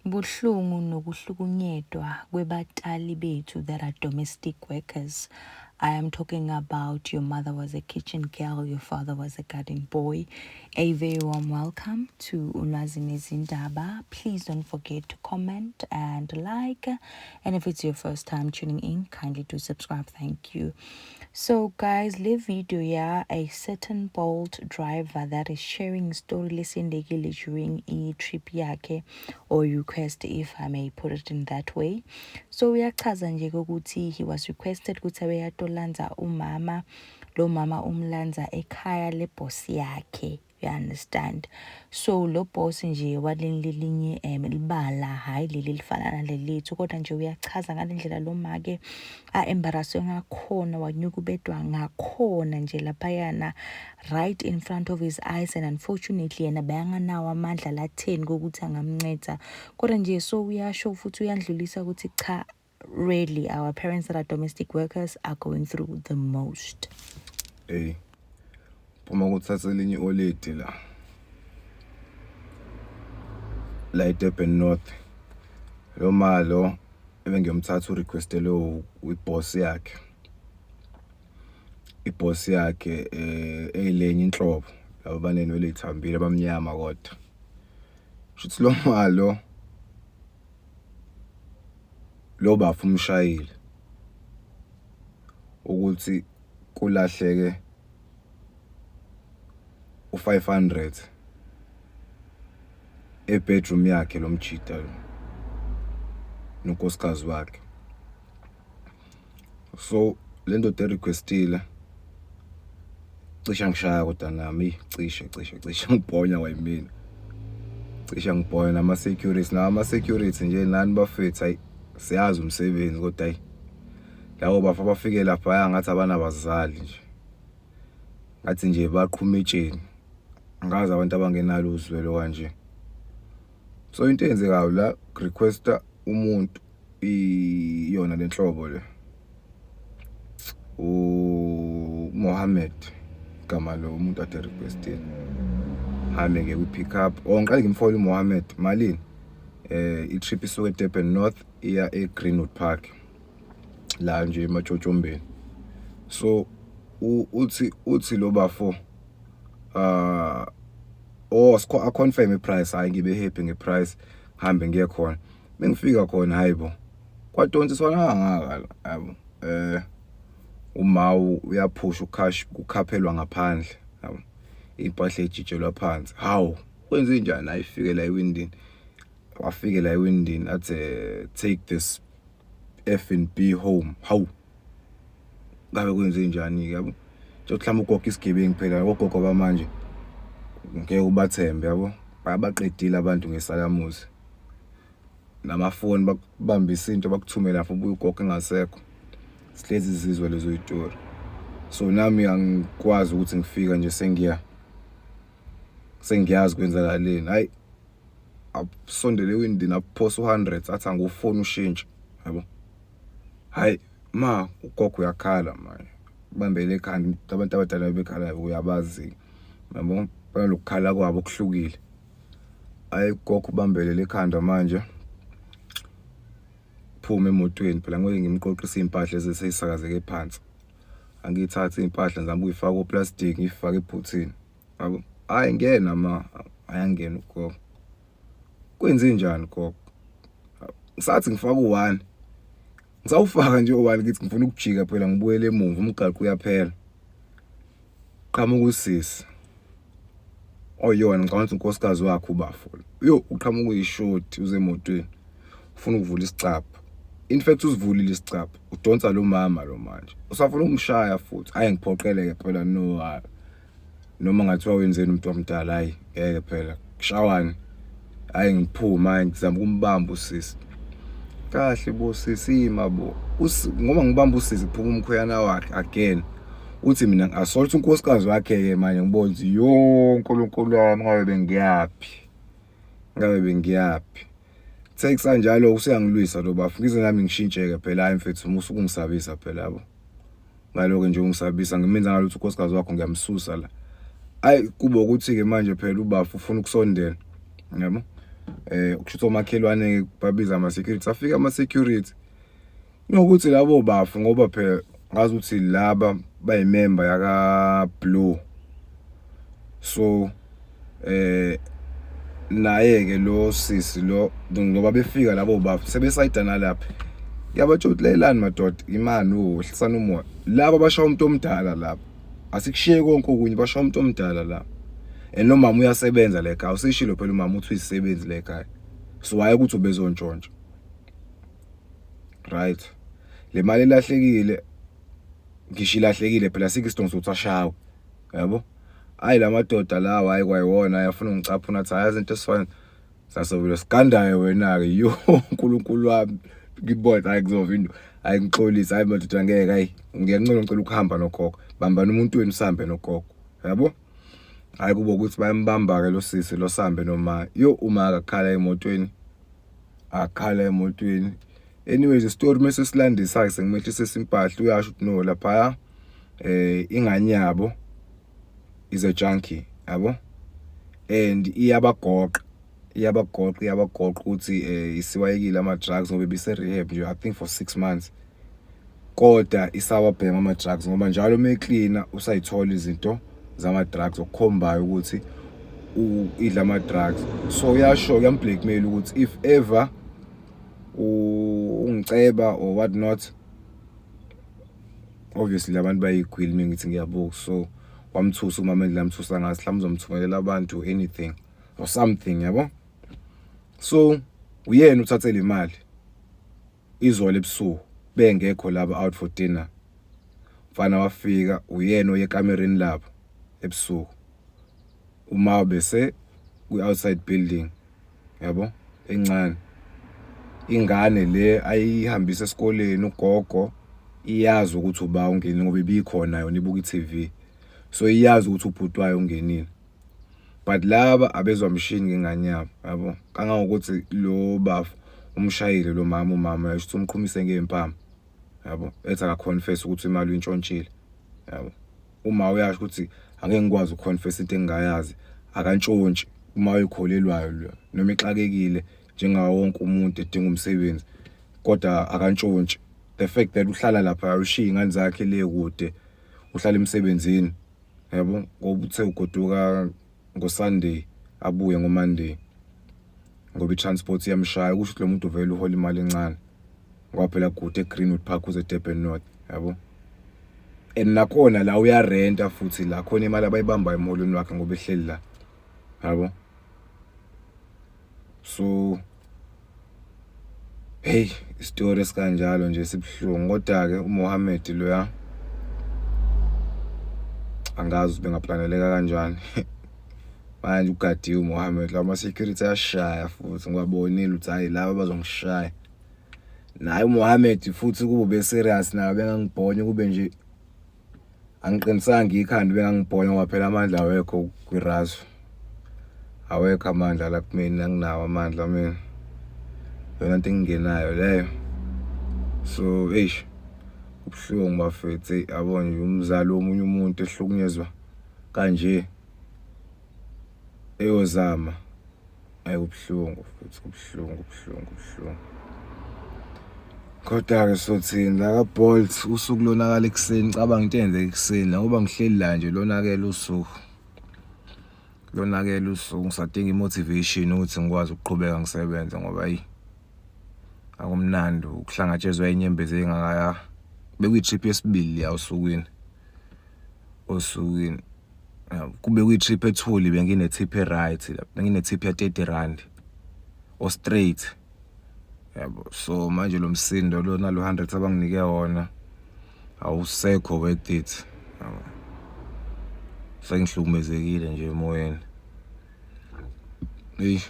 Buhlungu nokuhlukunyetwa kwebatali bethu that are domestic workers. I am talking about your mother was a kitchen girl, your father was a garden boy. A very warm welcome to Ulwazi Nezindaba. Please don't forget to comment and like. And if it's your first time tuning in, kindly do subscribe. Thank you. So guys, le video ya a certain Bolt driver that is sharing story lesendekile during i-trip yakhe or request if I may put it in that way. So uyachaza nje ukuthi he was requested ukuthi abeyatolanza umama, lo mama umlanza ekhaya leboss yakhe. You understand? So lo boss nje walelinye libala, hhayi leli lifana nalelethu, kodwa nje uyachaza ngale ndlela lo make a-embarrasswe ngakhona, wanyukubedwa ngakhona nje laphayana right in front of his eyes, and unfortunately yena bekanganawo amandla latheni kokuthi angamnceda. Kodwa nje so uyasho futhi uyandlulisa ukuthi cha, really our parents that are domestic workers are going through the most. Hey, phuma kuthatha elinye oledi la la eDurban North. Lo malo ebengiyomthatha urequestele iboss yakhe. Iboss yakhe eyilenye inhlobo labo banenwele ezithambile abamnyama kodwa. Shuthi lo malo lo bafu umshayile ukuthi kulahleke u500 ebedroom yakhe lo mjita lo nonkosikazi wakhe. So le ndoda erequestile cishe ngishaya kodwa nami cishe cishe cishe ngibhonya kwayimina, cishe ngibhonya nama security, nama security nje nani bafethu, ayi siyazi umsebenzi kodwa ayi labo bafa bafike lapha ngathi abanabazali nje, ngathi nje baqhuma etsheni, angazi abantu abangenalo uzwelo kanje. So into eyenzekayo la, requesta umuntu iyona lenhlobo le, uMohammed igama lo umuntu ade requestile, hambe ke kwi-pick up or ngiqale ngimfole uMohammed malini. I-trip isuka eDurban North iya eGreenwood Park la nje ematshotshombeni. So uthi lo bafo oh a confirm iprice, hayi ngibe happy ngeprice, hambe ngiye khona. Mengifika khona hayibo kwadonsiswana kangaka la, yabo umawu uyaphusha ucash kukhaphelwa ngaphandle, yabo impahla ejitshelwa phansi. Hawu kwenze njani? Ayifike la ewindini, wafike la ewindini athi take this F&B home. Hawu ngabe kwenze njani ke, yabo nje mhlawumbe ugogo isigebengu phela, ogogo bamanje ngeke ubathembe, yabo bayabaqedile abantu ngesalamuzi namafoni, bakubambisa into bakuthumela lapho ubuye ugogo engasekho. Sihlezi sizwe lezo yitori. So nami angikwazi ukuthi ngifika nje sengiyazi kwenzakaleni. Hayi asondele ewindini aphosa u100 athi angufoni ushintshe, yabo. Hayi ma ugogo uyakhala manje, ubambele ekhanda, abantu abadala bekhala uyabazi, yabo banalokukhala kwabo okuhlukile. Hayi ugogo ubambelele ekhanda manje, phuma emotweni phela ngeke ngimqoqise impahla ezeseyisakazeke phansi. Angithathe impahla ngizama ukuyifaka koplastic ngiyifake ebhuthini, yabo. Hayi ngena ma, ayangena ugogo. Kwenze njani gogo? Ngisathi ngifaka u1, ngisawufaka nje u1 ngithi ngifuna ukujika phela ngibuyele emuva, umgaqo uyaphela. Qhamuka usisi oyona ngicabanga ukuthi unkosikazi wakhe ubafo yo, uqhamuka uyishoti uze emotweni ufuna ukuvula isicapha. In fact usivulile isicapha, udonsa lo mama lo manje usafuna ukumshaya futhi. Hayi ngiphoqeleke phela, no noma ngathiwa wenzeni umuntu omdala, hayi ngeke phela kushawane. Hayi ngiphuma, hayi ngizama ukumbamba usisi kahle bo, sisi ima bo, ngoba ngibamba usisi kuphuma umkhweyana wakhe again. Uthi mina ngi-assault unkosikazi wakhe ke manje, ngibona ukuthi yo uNkulunkulu wami ngabe bengiyaphi, ngabe bengiyaphi. Take sanjalo useyangilwisa lo bafu, ngize nami ngishintsheke phela. Hayi mfethu musu ukungisabisa phela, yabo ngaloko nje ungisabisa ngimenza ngalokuthi unkosikazi wakho ngiyamsusa la. Ayi kube ukuthi ke manje phela ubafu ufuna ukusondela, yabo. Kusho omakhelwane babiza ama security, afika ama security nokuthi labo bafu, ngoba phela ngazi ukuthi laba bayimember yaka Blue. So naye ke lo sisi lo, ngoba befika labo bafu sebesayida nalapha, ngiyabatsho ukuthi lalelani madoda, imani, uhlisana umoya. Laba bashaya umuntu omdala lapha, asikushiye konke okunye, bashaya umuntu omdala la, and lo mama uyasebenza la ekhaya. Usishilo phela umama uthi uyisebenzi la ekhaya, so waye ukuthi ubezontshontsha, right? Le mali elahlekile, ngisho ilahlekile phela, sikho isidingo sokuthi ashawe, yabo. Hayi, la madoda lawa, hayi, kwayiwona ayafuna ungicaphuna, athi hayi, izinto esifana sasobilo sigandayo wena-ke. Yo, uNkulunkulu wami, ngibona hayi, kuzova into, hayi, ngixolise, hayi madoda, ngeke, hayi, ngiyancela, ngicela ukuhamba nogogo, bambani umuntu wenu sihambe nogogo, yabo. Hayi, kubo ukuthi bayambamba-ke lo sisi lo, sihambe noma yo, uma akakhala emotweni, akhala emotweni. Anyways, isitori mase silandisa-ke, sengimehlisisa impahla, uyasho ukuthi no, laphaya ingane yabo is a junkie, yabo, and iyabagoqa, iyabagoqa, iyabagoqa ukuthi isiwayekile ama drugs, ngoba ibise rehab nje, I think for 6 months, kodwa isawabhema ama drugs, ngoba njalo uma ecleana usayithola izinto zama drugs, okukhombayo ukuthi idla ama drugs. So uyasho, uyamblackmail ukuthi if ever ungiceba or what not, obviously labantu bayigwili, mina ngithi ngiyabuka. So wamthusa umama endlela amthusa ngaso, mhlawumbe uzomthumelela abantu, anything or something, yabo. So uyena uthathe le mali izolo ebusuku, bengekho laba, out for dinner. Mfana wafika, uyena oye ekamereni labo ebusuku, uma bese kwi-outside building, yabo, encane. Ingane le ayihambisa esikoleni ugogo iyazi ukuthi uba ungenile, ngoba ibikhona yona ibuka i-TV, so iyazi ukuthi ubhuti wayo ungenile, but laba abezwa mshini ngengane yabo, yabo, kangangokuthi lo bafu umshayile lo mama, umama yasho ukuthi umqhumise ngempama, yabo, ethi akaconfess ukuthi imali uyintshontshile, yabo. Uma uyasho ukuthi angeke ngikwazi ukuconfess into engingayazi, akantshontshi uma uyikholelwayo lo, noma ixakekile njengawo wonke umuntu edinga umsebenzi, kodwa akantshontshi. The fact that uhlala lapha, ushiya ingane zakhe le kude, uhlala emsebenzini, yabo, ngoba uthe ugoduka ngoSunday abuye ngoMonday, ngoba i-transport iyamshaya. Kusho ukuthi lo muntu vele uhola imali encane, ngoba phela kude eGreenwood Park uze eDurban North, yabo, and nakhona la uyarenta futhi, la khona imali abayibambayo emholweni wakhe ngoba ehleli la, yabo. So hey, isitori esikanjalo nje sibuhlungu, kodwa ke uMohammed loya angazi bengaplaneleka kanjani. Manje ugadiwe uMohammed, lama security ayashaya futhi, ngiwabonile ukuthi hayi, laba bazongishaya. Naye uMohammed futhi kube be serious naye bengangibhonya, kube nje angiqinisanga ikhanda bengangibhonya, ngoba phela amandla awekho kwirazo, awekho amandla la kumina, anginawo amandla mina, yona into engingenayo leyo. So eish, kubuhlungu bafethu, yabo nje, umzali womunye umuntu ehlukunyezwa kanje, eyozama, ayi, kubuhlungu futhi, kubuhlungu, kubuhlungu, kubuhlungu. Kodwa-ke sothini la ka-Bolt, usuku lonakala ekuseni. Cabanga into eyenzeka ekuseni la, ngoba ngihleli la nje, lonakele usuku, lonakele usuku. Ngisadinga i-motivation ukuthi ngikwazi ukuqhubeka ngisebenze, ngoba ayi, akumnandi ukuhlangatshezwa inyembezi ey'ngakaya. Bekuyi-trip yesibili ya osukwini, osukwini kube kuyi-trip ethuli, bengine-tip e-right la, bengine-tip ya-R30 o straight, yabo. So manje lo msindo lona lo 100 abanginike wona awusekho worth it, yabo. Sengihlukumezekile nje emoyeni. Eyi.